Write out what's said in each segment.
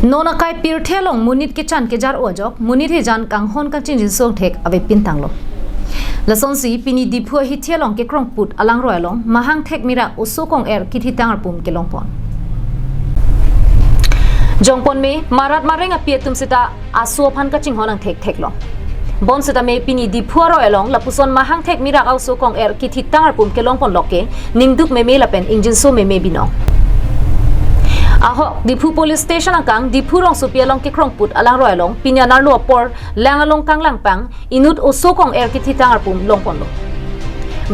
Nona kai pir thelong munit ke chan ke jar ojok munit he jan kang hon kang chin jin song thek ave pin tanglo lason si pini diphu hi thelong ke krong put alang roelong mahang thek mira usokong er kithi tangar pum ke longpon jongpon me marat marenga pietum sita aso phan ka ching honang thek thek lo bon sita me pini diphu roelong lapuson mahang thek mira usokong er kithi tangar pum ke longpon loke ningduk me me lapen injin so me me bino aho Diphu police station akang Diphu rong supialong ke krong put alang roelong pinya narlo por langalong kanglang pang inut osokong er kithi tangar pum longpon lo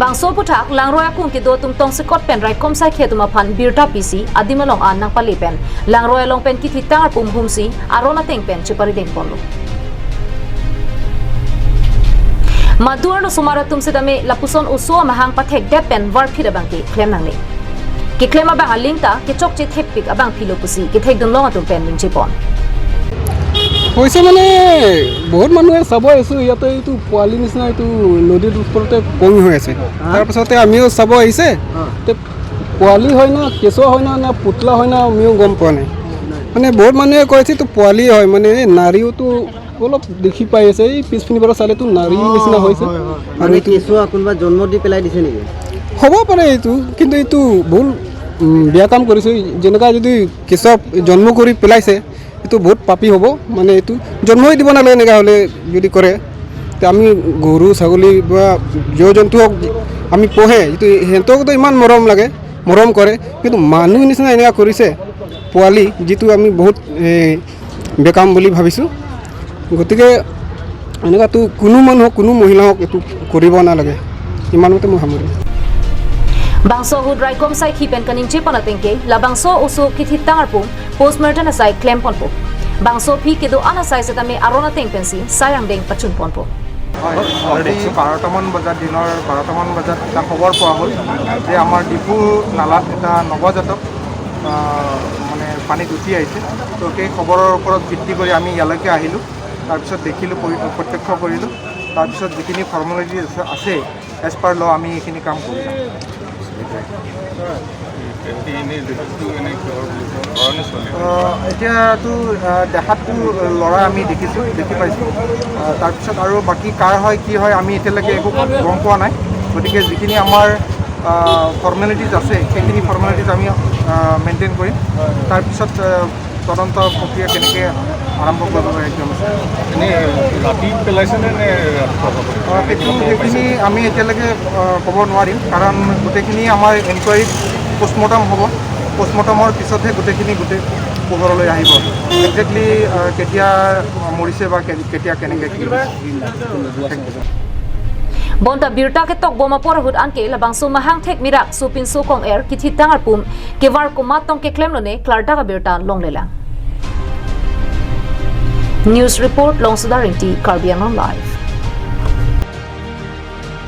bangso puthak langroya kung ki do tum tong sikot pen rai komsai khetuma phan birta pc adimalong an nangpali pen langroya long pen kithi tangar pum humsi arona teng pen chipari deng ponlo maduar no sumara tum sedame lapuson oso mahang pathek de pen war phira bangki klem nangle ki klem abang alingta ki chok che thepik abang philo pusi ki thek dun long atum pen ning chipon হৈছে মানে বহুত মানুহে চাব আহিছোঁ ইয়াতে এইটো পোৱালি নিচিনা এইটো নদীৰ ওপৰতে পঙি হৈ আছে। তাৰপিছতে আমিও চাব আহিছে, পোৱালি হয় না কেঁচুৱা হয় না না পুতলা হয় না আমিও গম পোৱা নাই। মানে বহুত মানুহে কৈছে এইটো পোৱালি হয়, মানে এই নাৰীওতো অলপ দেখি পাই আছে, এই পিছপিনিৰ পৰা চালেতো নাৰী নিচিনা হৈছে। আৰু এইটো কেঁচুৱা কোনোবা জন্ম দি পেলাই দিছে নেকি? হ'ব পাৰে এইটো, কিন্তু এইটো ভুল বেয়া কাম কৰিছে। যেনেকুৱা যদি কেঁচুৱা জন্ম কৰি পেলাইছে এইটো বহুত পাপী হ'ব, মানে এইটো জন্মই দিব নালাগে। এনেকুৱা হ'লে যদি কৰে তে আমি গৰু ছাগলী বা জীৱ জন্তু হওক আমি পোহে, এইটো সিহঁতকতো ইমান মৰম লাগে, মৰম কৰে, কিন্তু মানুহ নিচিনা এনেকুৱা কৰিছে পোৱালি, যিটো আমি বহুত বেকাম বুলি ভাবিছোঁ। গতিকে এনেকুৱাতো কোনো মানুহ কোনো মহিলা হওক এইটো কৰিব নালাগে, ইমানতে মই সামৰিম। Bangso hudrai komsai khipen kaning chepan atengke la bangso oso kithi tangarpum postmortem asai claim ponpo bangso phi kedo ana sai setame arona teng pensi sayang deng pachun ponpo। আজি 12টামান বজাত, দিনৰ 12টামান বজাত এটা খবৰ পোৱা হ'ল যে আমাৰ ডিফু নালাত এটা নৱজাতক মানে পানীত উঠি আহিছে। তো সেই খবৰৰ ওপৰত ভিত্তি কৰি আমি ইয়ালৈকে আহিলোঁ, তাৰপিছত দেখিলোঁ, প্ৰত্যক্ষ কৰিলোঁ। তাৰপিছত যিখিনি ফৰ্মেলিটিজ আছে এজ পাৰ ল আমি এইখিনি কাম কৰি যাম। এতিয়াতো দেখাততো ল'ৰা আমি দেখিছোঁ, দেখি পাইছোঁ। তাৰপিছত আৰু বাকী কাৰ হয় কি হয় আমি এতিয়ালৈকে একো গম পোৱা নাই। গতিকে যিখিনি আমাৰ ফৰ্মেলিটিজ আছে সেইখিনি ফৰ্মেলিটিজ আমি মেইনটেইন কৰিম। তাৰপিছত তদন্ত প্ৰক্ৰিয়া কেনেকৈ আৰম্ভ কৰিব পাৰি একদম সেইটো সেইখিনি আমি এতিয়ালৈকে ক'ব নোৱাৰিম, কাৰণ গোটেইখিনি আমাৰ এনকুৱাৰীত পষ্টমৰ্টম হ'ব, পষ্টমৰ্টমৰ পিছতহে গোটেইখিনি গোটেই পোহৰলৈ আহিব। একজেক্টলি কেতিয়া মৰিছে বা কেতিয়া কেনেকৈ কি। Bonta birta ke tok boma por hut anke la bangso mahang thek mirak supin sokong er kithi tangar pum kevar komatong ke klem lone klarda ka birta long lela. News report Longsudaring T Karbi Anglong Live.